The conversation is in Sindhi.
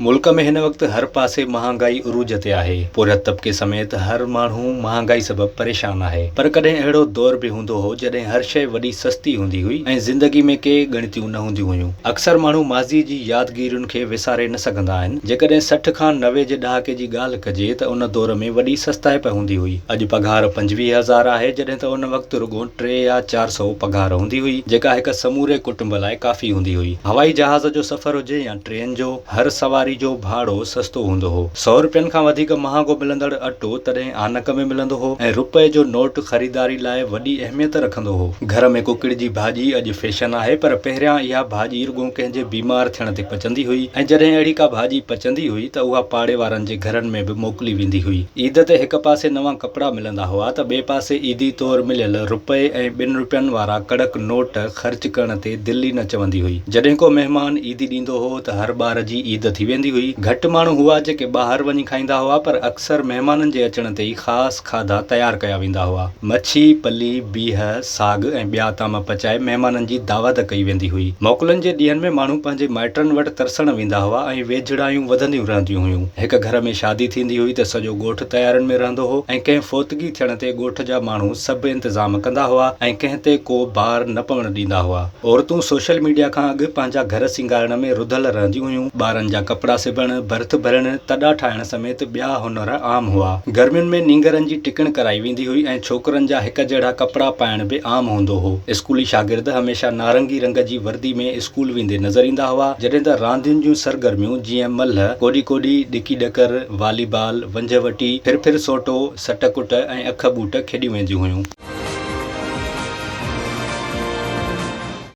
ملڪ ۾ هن وقت هر پاسي مهانگائي عروج تي آهي. پورهيت طبقي سميت هر ماڻهو مهانگائي سبب پريشان آهي. پر ڪڏهن اهڙو دور به هوندو هو جڏهن هر شيء وڏي سستي هوندي هئي ۽ زندگي ۾ ڪي ڳڻتيون نه هونديون هيون. اڪثر ماڻهو ماضي جي يادگيرين کي وساري نه سگهندا آهن. جيڪڏهن 60 کان 90 جي ڏهاڪي جي ڳالهه ڪجي ته ان دور ۾ وڏي سستائپ هوندي هئي. اڄ پگهار 25 هزار آهي جڏهن ته ان وقت رڳو ٽي يا چار سئو پگهار هوندي هئي جيڪا هڪ سموري ڪٽنب لاء ڪافي هوندي هئي. هوائي جهاز جو سفر هجي يا ٽرين جو هر سواري جو ڀاڙو سستو هوندو هو. سئو رپين کان وڌيڪ مهانگو ملندڙ اٽو تڏهن آنڪ ۾ ملندو هو ۽ رپئي جو نوٽ خريداري لاء وڏي اهميت رکندو هو. گهر ۾ ڪڪڙ جي ڀاڄي اڄ فيشن آهي پر پهريان اها ڀاڄي رڳو ڪنهن جي بيمار ٿيڻ تي پچندي هئي ۽ جڏهن اهڙي ڪا ڀاڄي پچندي هئي ته اها پاڙي وارن جي گهرن ۾ به موڪلي ويندي هئي. عيد تي هڪ پاسي نوان ڪپڙا ملندا هئا ته ٻئي پاسي عيدي طور مليل رپئي ۽ ٻن رپين وارا ڪڙڪ نوٽ خرچ ڪرڻ تي دل ئي نه چوندي هئي. جڏهن ڪو مهمان عيدي ڏيندو هو ته هر ٻار جي عيد ٿي ويندي هئي. گهٽ ماڻهو هئا جيڪي ٻاهر وڃي کائيندا هئا پر اڪثر مهمانن جي اچڻ تي ئي خاص کاڌا تيار ڪيا ويندا هئا. مڇي، پلي، بيهه، ساڳ ۽ ٻيا طعام پچائي مهمانن جي دعوت ڪئي ويندي هئي. موڪلن جي ڏينهن ۾ ماڻهو پنهنجي مائٽن وٽ ترسڻ ويندا هئا ۽ ويجهڙايون وڌنديون رهنديون هيون. هڪ گهر ۾ شادي ٿيندي هئي ته سڄو ڳوٺ تيارين ۾ رهندو هو ۽ ڪنهن فوتگي ٿيڻ تي ڳوٺ جا ماڻهو سڀ انتظام ڪندا هئا ۽ ڪنهن تي ڪو بار نه پوڻ ڏيندا هئا. عورتون سوشل ميڊيا کان اڳ پنهنجا گهر سينگارڻ ۾ رڌل رهنديون هيون. ٻارن جا ڪپڙا سبڻ، ڀرت ڀرڻ، تڏا ٺاهڻ سميت ٻيا هنر عام هئا. گرمين ۾ نينگرن جي ٽڪڻ ڪرائي ويندي هئي ۽ ڇوڪرن جا هڪ جهڙا ڪپڙا پائڻ به عام هوندو هو. اسڪولي شاگرد هميشه نارنگي رنگ جي وردي ۾ اسڪول ويندي نظر ايندا هئا، جڏهن ته راندين جون سرگرميون جيئن ملهه، ڪوڏي ڪوڏي، ڏڪي ڏڪر، والي بال، ونجهه وٽي، ڦر ڦر سوٽو، سٽ ڪٽ ۽ اک ٻوٽ کيڏيون وينديون هيون.